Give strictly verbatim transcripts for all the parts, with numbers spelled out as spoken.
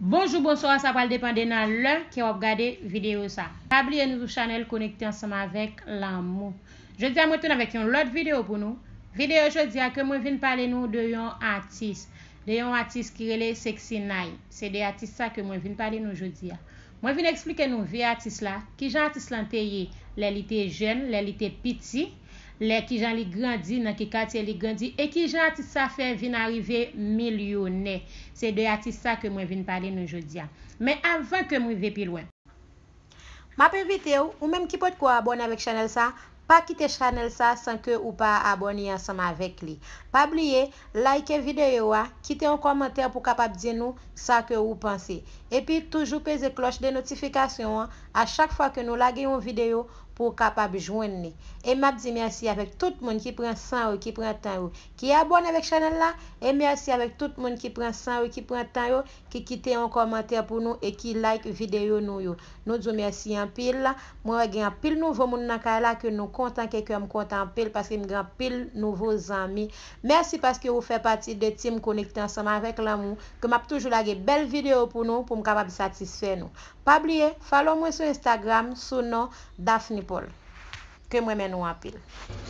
Bonjou, bonswa, sa pral depann de nan lè ke w ap gade videyo sa. Pa bliye nou sou chanèl Konekte Ansanm Avèk Lanmou. Jodi a mwen tounen avèk yon lòt videyo pou nou. Videyo jodi a ke mwen vin pale nou de yon atis, de yon atis ki rele Sexy Nice. Se de atis sa ke mwen vin pale nou jodi a. Mwen vin eksplike nou vi atis la, kijan atis lan te ye lè li te jèn, lè li te piti, lè kijan li grandi, nan ki katye li grandi, e kijan atis sa fè vin arive milyonè. Se de atis sa ke mwen vin pale nou jodi a. Men avan ke m rive pi lwen, m ap envite w, ou menm ki potko abòne avèk chanèl sa, pa kite chanèl sa san ke ou pa abòne ansanm avèk li. Pa bliye, like videyo a, kite yon kòmantè pou kapab di nou sa ke ou panse. Epi toujou peze klòch de notifikasyon an, a chak fwa ke nou lage yon videyo pou w kapab jwenn li. E m ap di mèsi avèk tout moun ki pran san yo, ki pran tan yo, ki abòne avèk chanèl la, e mèsi avèk tout moun ki pran san yo, ki pran tan yo, ki kite yon kòmantè pou nou e ki like videyo nou yo. Nou di w mèsi anpil. Mwen wè gen anpil nouvo moun nan kay la ke nou kontan, ke kè m kontan anpil paske m gen anpil nouvo zanmi. Mèsi paske ou fè pati de team Konekte Ansanm Avèk Lanmou, ke m ap toujou lage bèl videyo pou nou, pou m kapab satisfè nou. Pa bliye, follow mwen sou Instagram sou non Daphne Paul. Ke m renmen nou anpil.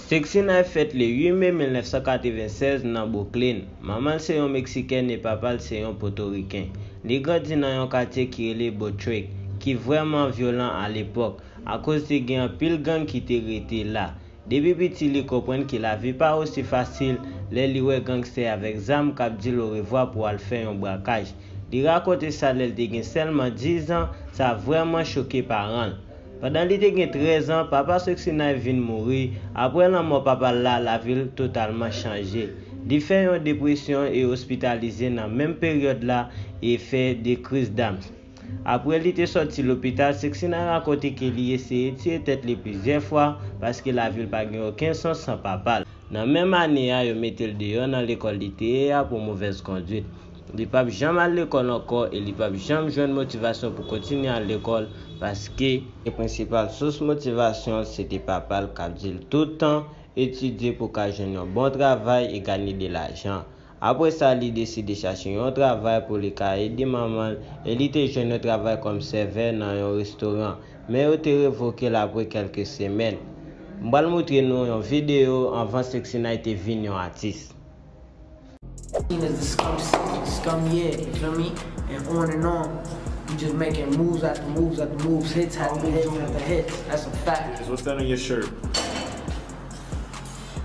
Sexy Nice fèt le uit me mil nèf san katreven sèz nan Brooklyn. Manman l se yon Meksikèn e papa l se yon Potoriken. Li grandi nan yon katye ki rele Buttrick, ki vrèman vyolan alepòk, akoz te gen anpil gang ki te rete la. Depi piti, li konprann ke lavi pa osi fasil lè li wè gangstè avèk zam k ap di l orevwa pou al fè yon brakaj. Li rakonte sa lè l te gen sèlman diz an, sa vrèman choke paran l. Pandan li te gen trèz an, papa Sexy Nice vin mouri. Apre lanmò papa l la, lavi l totalman chanje. Li fè yon depresyon e ospitalize nan menm peryòd la e fè de kriz dam. Apre li te sòti lopital, Sexy Nice rakonte ke li eseye tiye tèt li plizyè fwa paske lavi l pa gen okenn sans san papa l. Nan menm ane a, yo mete l deyò nan lekòl li te ye a pou movèz kondwit. Li p ap janm al lekòl ankò e li p ap janm jwenn motivasyon pou kontinye al lekòl paske prensipal sous motivasyon l se te papa l k ap di l tout tan etidye pou w ka jwenn yon bon travay e ganye de lajan. Apre sa, li deside chache yon travay pou li ka ede manman l e li te jwenn yon travay kòm sèvè nan yon restoran. Men yo te revoke l apre kèlke semèn. M pral moutre nou yon videyo anvan Sexy Nice te vin yon atis. Is the scum season, scum year, you feel me? And on and on. We just making moves after moves after moves, hits after hits after hits. That's a fact. What's that on your shirt?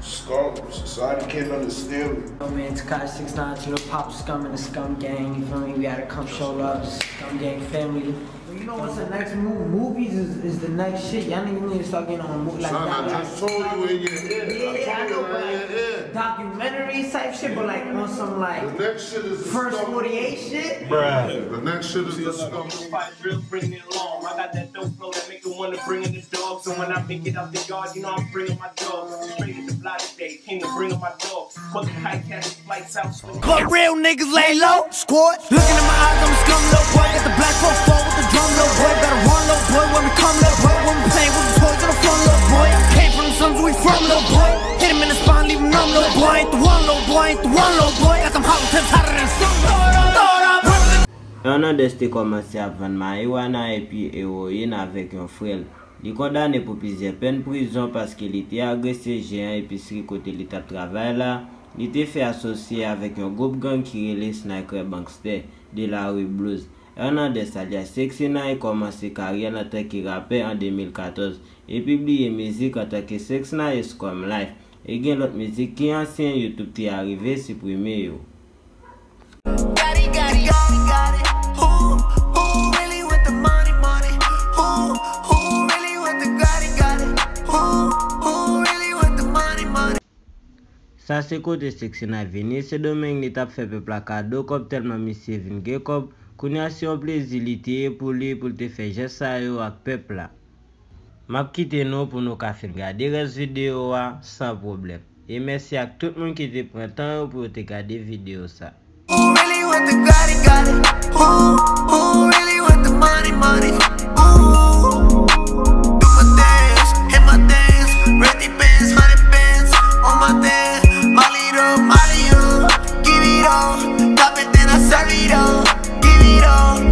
Scum, society can't understand me. Oh man, Tekashi six nine, you know, Pop Scum and the Scum Gang, you feel me? We gotta come show love to the Scum Gang family. You know what's the next move? Movies is, is the next shit. Y'all niggas need to start getting on mo-, like, Son, I doc-, just told you in your ear. Yeah, I know, but, like, documentaries type shit, but, like, on some, like, the next shit is the First forty-eight shit. Bruh. The next shit is the Scum. Fight real, bring it along. I got that dope flow that make the one to bring in the dogs. And when I make it out the yard, you know I'm bringing my dogs. Straight at the block today, came to bring up my dogs. But real niggas lay low, squad. Looking in my eyes, I'm a scum, little boy. Got the black folks fall with the drum, little boy. Better run, little boy, when we come, little boy. When we playing with the toys on the floor, little boy. Came from the slums, we from, little boy. Hit him in the spine, leave him numb, little boy. Ain't the one, little boy, ain't the one, little boy. Got them hollow tips hotter than sun. Hernandez te kòmanse ap vann marijuana epi ewoyin avèk yon frè l. Li kondane pou plizyè pèn prizon paske li te agrese jeyan episri kote li t ap travay la, li te fè asosye avèk yon gwoup gang ki rele Sniper Bankster de la rue Blues. Hernandez, alyas Sexy Nice, kòmanse karyè l antanke rapè an de mil katòz e pibliye mizik antanke Sexy Nice Scum Life, e gen lòt mizik ki ansyen YouTube te arive siprime yo. Gotti, Gotti, Gotti, Gotti. Who, who really with the money, money? Who, who really with the Gotti, Gotti? Who, who really with the money, money? Sa se kote Sexy Nice vini Sendomeng, li t ap fè pèp la kado kòb, tèlman misye vin gen kòb. Kounye a se yon plezi li te ye pou li, pou l te fè jès sa yo ak pèp la. M ap kite nou pou nou ka fin gade rès videyo a san pwoblèm. E mèsi ak tout moun ki te pran tan yo pou yo te gade videyo sa. Who really with the Gotti, Gotti? Who, who really with the money, money? Ooh, do my dance, hit my dance, Randy bands, hundred bands on my dance, Molly up, Molly up, give it up, drop it, then I serve it up, give it up.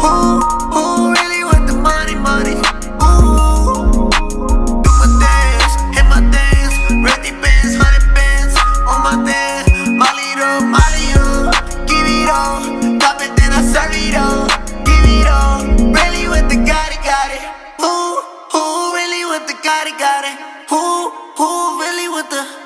Who, who really want the money, money? Ooh, do my dance, hit my dance, Randy bands, hundred bands on my dance. Molly up, Molly up, give it all, drop it then I serve it up, give it all. Really with the got it, got it. Who, who really with the got it, got it? Who, who really with the